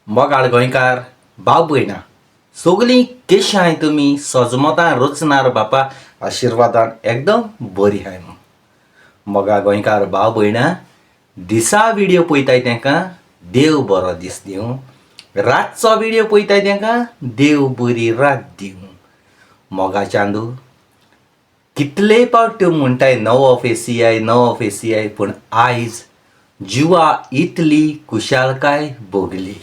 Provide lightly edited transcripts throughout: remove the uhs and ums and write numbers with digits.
मोगाळ गोंयकार भाव भयणां सगलीं केशी आहाय तुमी सजमतां रचणार बापा आशिर्वादान एकदम बरी आहाय म्हूण मोगाळ गोंयकार भाव भयणां दिसा विडियो पळयताय तेंकां देव बरो दीस दिवं रातचो विडियो पळयताय तेंकां देव बरी रात दिवं मोगा चांदू कितलेय पावट त्यो म्हणटाय नवो फेसी I नवो फेसी I पूण आयज जिवा इतली खुशालकाय भोगली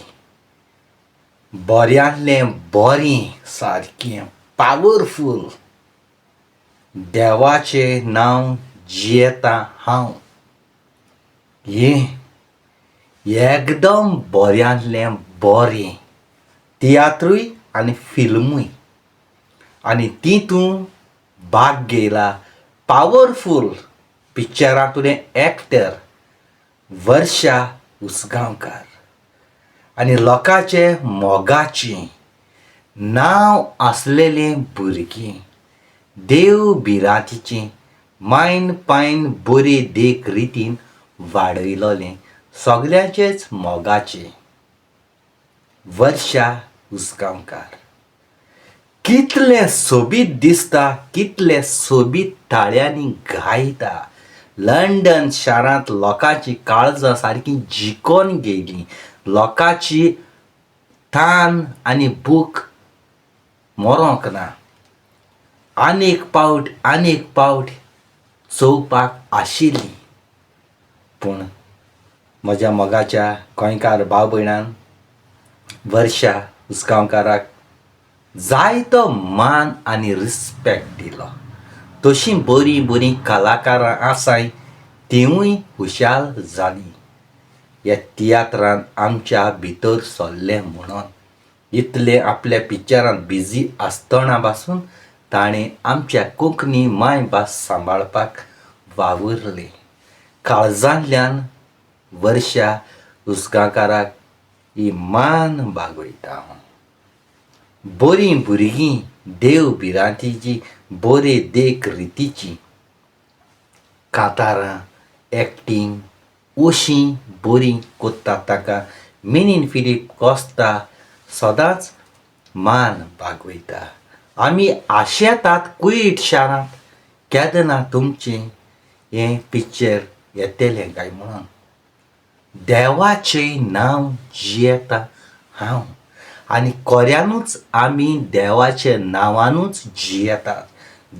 बऱ्यांतलें बरें सारकें पावरफूल देवाचें नांव जियेता हांव हें एकदम बऱ्यांतलें बरें तियात्रूय आनी फिल्मूय आनी तितून भाग घेयला पावरफूल पिक्चरांतलें एक्टर वर्षा उसगांवकार आनी लोकांचे मोगाचें नांव आसलेलें भुरगें देव भिरांतीचें मायन पायन बरे देख रितीन वाडयलोलें सगल्यांचेच मोगाचें वर्षा उसगांवकार कितलें सोबीत दिसता कितलें सोबीत ताळ्यांनी गायता लंडन शारांत लोकांची काळजां सारकीं जिखून गेलीं लोकांची तान आनी भूक मरोंक ना आनीक पावट आनीक पावट चोवपाक आशिल्ली पूण म्हज्या मोगाच्या गोंयकार भाव भयणान वर्षा उसगांवकाराक जायतो मान आनी रिस्पेक्ट दिलो तशीं बरीं बरीं कलाकारां आसाय तिवूय खुशाल जालीं ह्या तियात्रान आमच्या भितर सरलें म्हणून इतलें आपल्या पिक्चरांत बिजी आसतना पासून ताणें आमच्या कोंकणी मायभास सांबाळपाक वावुरलें काळजांतल्यान वर्षा उसगांवकाराक ही मान बागयता हांव बरीं भुरगीं देव भिरांतीचीं बरे देख रितीचीं कांतारां एक्टींग अशीं बरीं कोत्ता ताका मिनीन फिलीप कोस्ता सदांच मान बागयता आमी आशेतात कुयट शारांत केदना तुमचें हें पिक्चर येतलें काय म्हणून देवाचें नांव जियेता हांव आनी खऱ्यानूच आमी देवाच्या नांवानूच जियेतात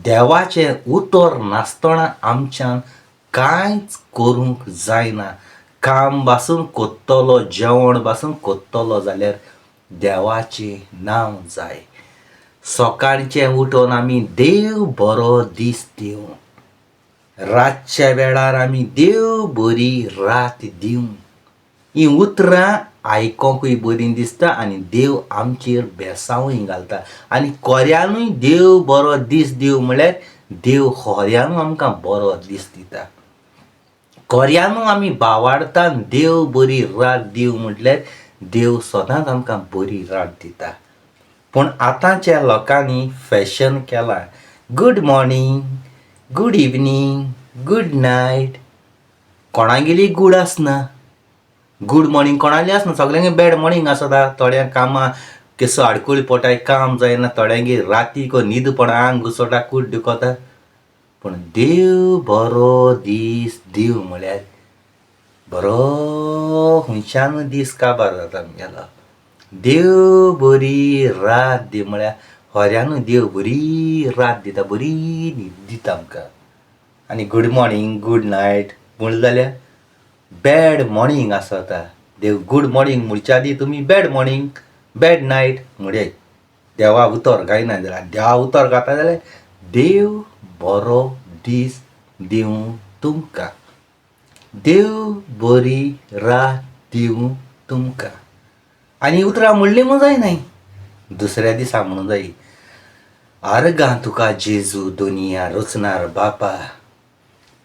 देवाचें उतर नासतना आमच्यान कांयच करूंक जायना काम पासून कोत्तलो जेवण पासून कोत्तलो जाल्यार देवाचें नांव जाय सकाळचें उठून आमी देव बरो दीस दिवं रातच्या वेळार आमी देव बरी रात दिवं हीं उतरां आयकोंकूय बरीं दिसता आनी देव आमचेर बेसांवूय घालता आनी खऱ्यानूय देव बरो दीस दिवं म्हळ्यार देव खऱ्यानूय आमकां बरो दीस दिता खऱ्यानूय आमी भावार्थान देव बरी रात दिवं म्हटल्यार देव सदांच आमकां बरी रात दिता पूण आतांच्या लोकांनी फॅशन केलां good morning good evening good night कोणागेली गूड आसना गूड मॉर्निंग कोणाली आसना सगल्यांगे बॅड मॉर्निंग आसता थोड्यांक कामां केसो आडकुळी पोटाय काम जायना थोड्यांगेर रातीको न्हीद पडना आंग घुसोटा कूड दुखता पूण देव बरो दीस दिवं म्हळ्यार बरो खंयच्यान दीस काबार जाता आमगेलो देव बरी रात दी म्हळ्यार खऱ्यानूय देव बरी रात दिता बरी न्हीद दिता आमकां आनी गूड मॉर्निंग गूड नायट म्हणलें जाल्यार बॅड मॉर्निंग आसता देव गूड मॉर्निंग म्हणच्या आदीं तुमी बॅड मॉर्निंग बॅड नायट म्हणयात देवा उतर गायना जाल्यार देवा उतर गाता जाल्यार देव बरो दीस दिवं तुमकां देव बरी रात दिवं तुमकां आनी उतरां म्हणलीं म्हूण जायनाय दुसऱ्या दिसा म्हणूं जायी आर्गां तुका जेजू दुनिया रचणार बापा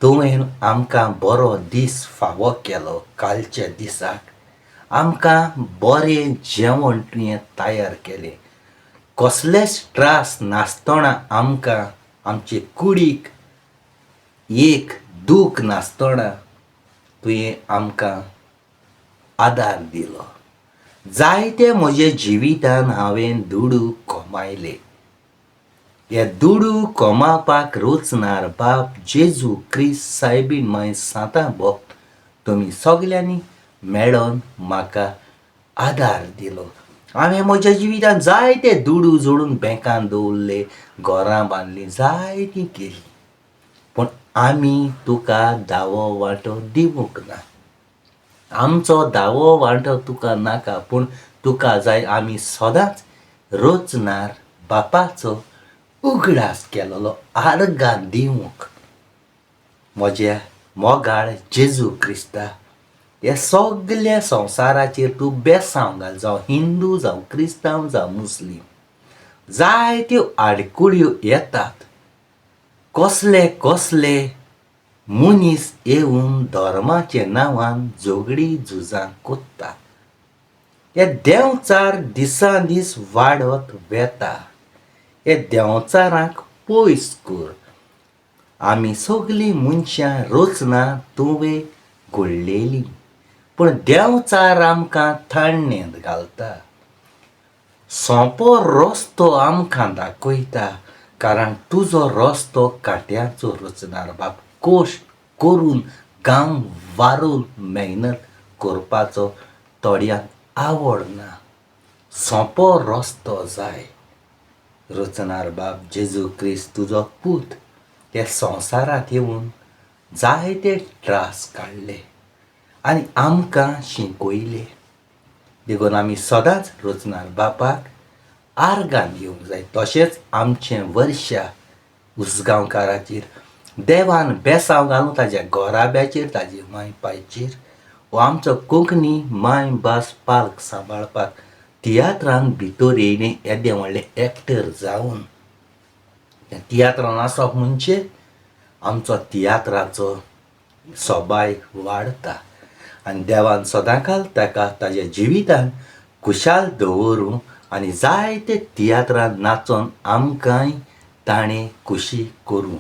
तुवें आमकां बरो दीस फावो केलो कालच्या दिसाक आमकां बरें जेवण तुवें तयार केलें कसलेच त्रास नासतना आमकां आमचे कुडीक एक दूख नासतना तुवें आमकां आदार दिलो. जायते म्हजे जिवितान हांवें दुडू कमायले. हे दुडू कमावपाक रचणार बाप जेजू क्रिस्त सायबीण माय सांतां भक्त तुमी सगल्यांनी मेळोन म्हाका आदार दिलो. हांवें म्हज्या जिवितांत जायते दुडू जोडून बँकान दवरले, घरां बांदलीं, जायतीं केलीं, पूण आमी तुका दावो वांटो दिवंक ना. आमचो दावो वांटो तुका नाका, पूण तुका जाय आमी सदांच रचणार बापाचो उगडास केलोलो आर्गां दिवंक. म्हज्या मोगाळ जेजू क्रिस्ता, ह्या सगल्या संवसाराचेर तूं बेसांव घाल, जावं हिंदू जावं क्रिस्तांव जावं मुस्लीम. जायत्यो आडकुळ्यो येतात, कसले कसले मनीस येवन धर्माच्या नांवान झगडीं झुजां कोत्ता. हे देंवचार दिसान दीस वाडत वेता, हे देंवचारांक पयस कर. आमी सगलीं मनशां रचना तुवें घडलेलीं, पूण देंवचार आमकां थंडेंत घालता, सोंपो रस्तो आमकां दाखयता, कारण तुजो रस्तो काट्यांचो रचणार बाप. कश्ट करून घाम वारून मेहनत करपाचो थोड्यांक आवडना, सोंपो रस्तो जाय. रचणार बाप जेजू क्रिस्त तुजो पूत त्या संवसारांत येवन जायते त्रास काडले आनी आमकां शिकयले. देखून आमी सदांच रचणार बापाक आर्गां दिवंक जाय. तशेंच आमचें वर्षा उसगांवकाराचेर देवान बेसांव घालूं, ताज्या घराब्याचेर, ताजे माय पायचेर. हो आमचो कोंकणी माय भास पार्क सांबाळपाक तियात्रान भितर येयलें येदें व्हडलें एक्टर जावन तियात्रान आसप म्हणजे आमचो तियात्राचो सोबाय वाडता आनी देवान सदांकाल ताका ताज्या जिवितान खुशाल दवरूं आनी जायते तियात्रान नाचोन आमकांय ताणें खुशी करूं.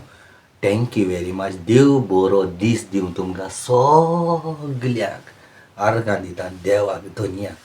Thank you very much. देव बरो दीस दिवं तुमकां सगल्यांक. आर्गां दिता देवाक धनयाक.